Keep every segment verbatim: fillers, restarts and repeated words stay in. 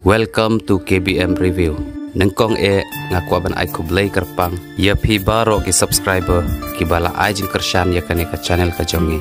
Welcome to K B M Review. Nyngkong eh nga kwah ban ai khublei kyrpang ïa phi baroh ki subscriber kiba la ai jingkyrshan ïa kane ka channel ka jong ngi.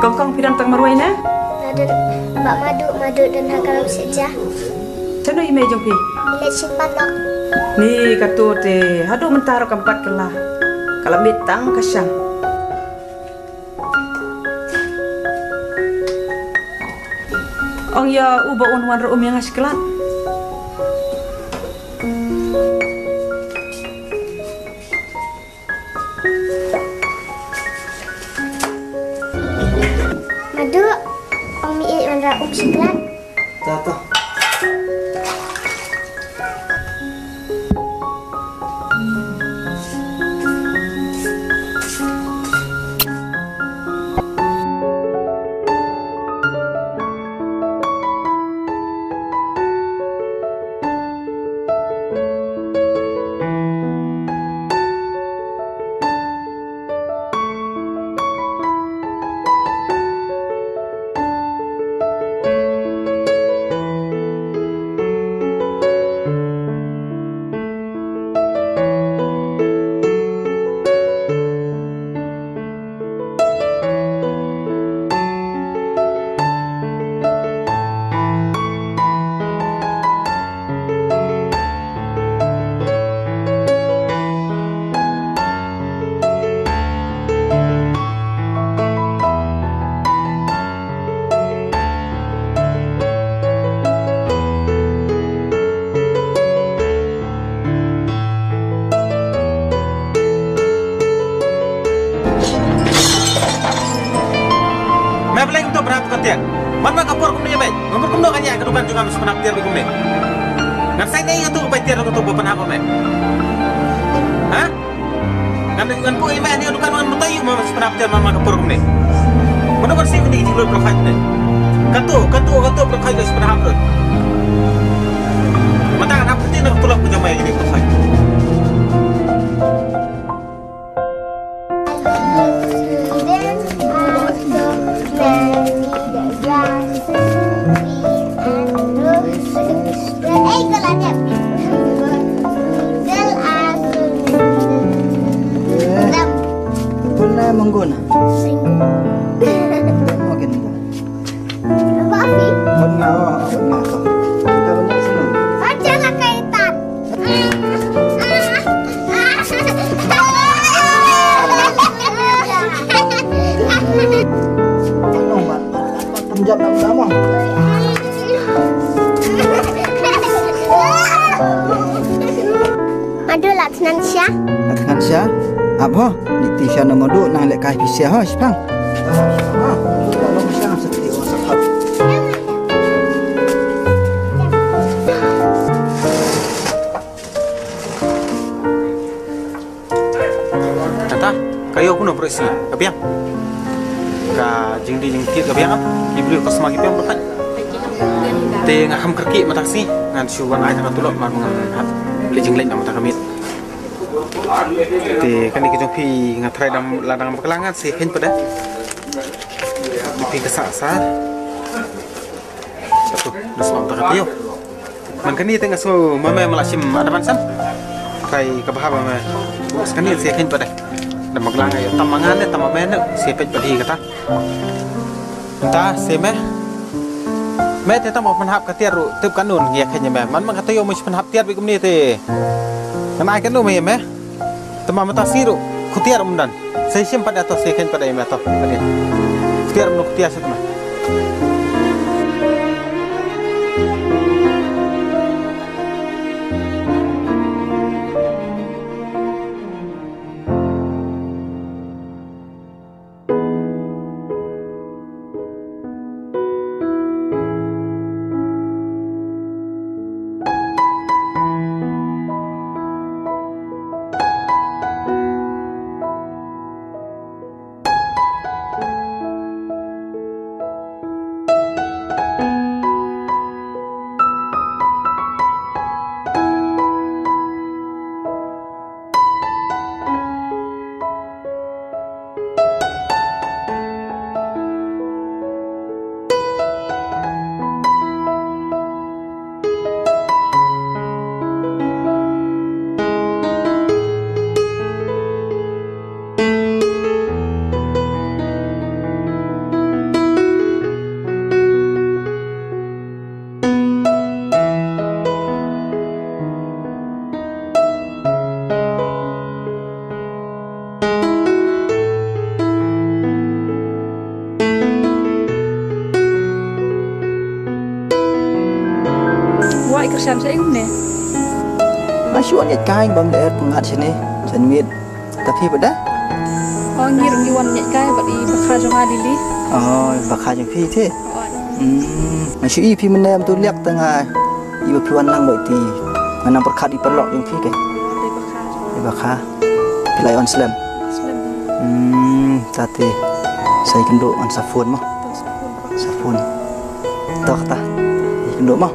Kong kong phi don tang marwei ne? Nga don bad Madu, Madu don ha ka lam shet ja. Shano i mei jong phi? I leit shet parlok. Ni kato te haduh mynta ruh kam pat kylla. Ka la miet tang ka shang. Ong ïa u ba un wan ruh um ïa nga shi klat. Madu, ong mi ïeit wanrah um shi klat. Ta ta. Tiar. Man ma ka por kumne beit. Namar kumno kan ïa ka dukan jong nga mem shu pynhap tiar beit kumne. Ngan sa ïa ïa tu ka bai tiar ka tu ba pynhap beit. Ha? Ngan ngan buh ïa me ïa dukan ngan butai ïa me shu pynhap tiar man ma ka por kumne. Mano ban siew kane ka jinglut pyrkhat ne. Kato, kato, kato pyrkhat shu pynhap lut. Mata ngan hap kati na ka tulop ka jong me ïa kane pyrkhat. Pula mengguna. Makin. Nampak api? Buat ngah, oh, buat ngah. Kita banyak senang. Baca lah kaitan. Tolong, Mat, Mat, Mat, Mat, temjam nak sama. Madu lah tenan sya. Lah tenan sya. Ap ho, di ti sya na madu nang lek kai pi sya ho, sipang. Tata, ka ïoh kuno briew sih, ka biang. Ka jingdih jingtied ka biang, ki briew ka sma ki biang bakhat. Te nga kham kyrkieh mynta sih, ngan shu wan ai tang ka tulop mar ngan hap leh jingleh na mynta ka miet. Te kane ka jong phi nga tharai dang la dang bakla ngan sih khein pat de. Phi ka sah sah. Satu, dah semalam tak kata yo. Man kane te nga sngew ma me ma la shim advance em. Trai ka bha ba me. Bus kane shisien pat de. Da ma klang ayo tam ma ngan ne tam ma me ne shisien pat hi kata. Nta shisien me. Me te tam ma pynhap ka tiar ruh tip ka nun ngi khein me. Man ma kata yo me pynhap tiar beit kumne te. Ngan ai ka nun me me. Te ma mynta shisien ruh khutiar um don. Sa shim pat da to shisien pat da ïa me to. Khutiar um don khutiar shisien me. Wai kyrshan sha ing ne. Ma shu wan ïaid kai bam lyer pyngngad shane shan miet. Ta phi pat da? Oh, ngi ruh ngi wan ïaid kai bad i bakha jong nga Lily. Oh, i bakha jong phi te. Oh. Hmm, ma shu i phi mynne ym tu liak tang ai. I ba phi wan lang bad ti. Nga nang pyrkhat i paralok jong phi ke. Oh, dei bakha jong. I bakha. Phi la ïa wan slem. Slem. Hmm, ta te. Sa ïakynduh ngan sa phone mo. To sa phone. Sa phone. To kata. Ïakynduh mo.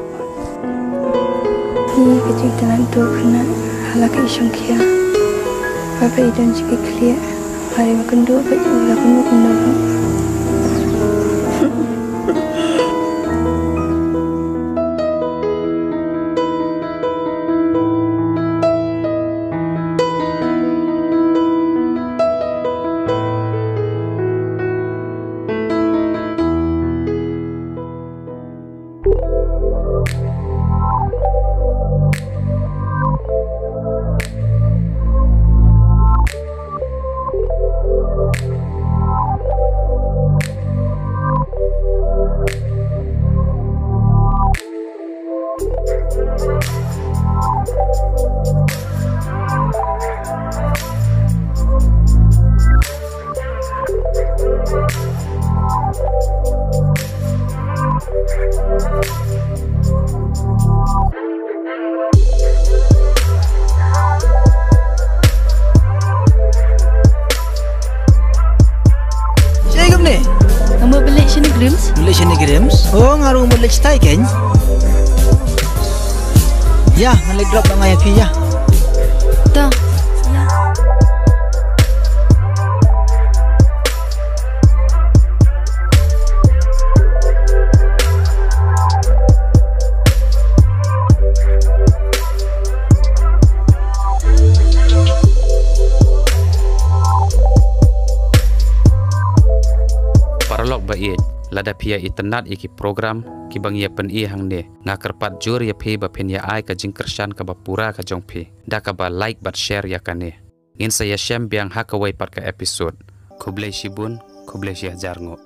Ïa ka jingtnat duk khynnah ha la ka i shongkhia. Ba ba i don jingki khlieh. Ba i ba kynduh ba i la kynduh kynduh. Grims? Mut leit shane Grims? Oh, nga ruh mut leit shatai kein. Ïa, ngan leit drop nga ïa phi ïa. To. Paralok ba ïeit, lada phi ïa itynnad ïa ki program kiba ngi ïa pyni hangne, nga kyrpad jur ïa phi ba phin ïa ai ka jingkyrshan kaba pura ka jong phi da kaba like bad share ïa kane. Ngin sa ïashem biang ha kawei pat ka episode. Khublei shibun, khublei shihajar nguh.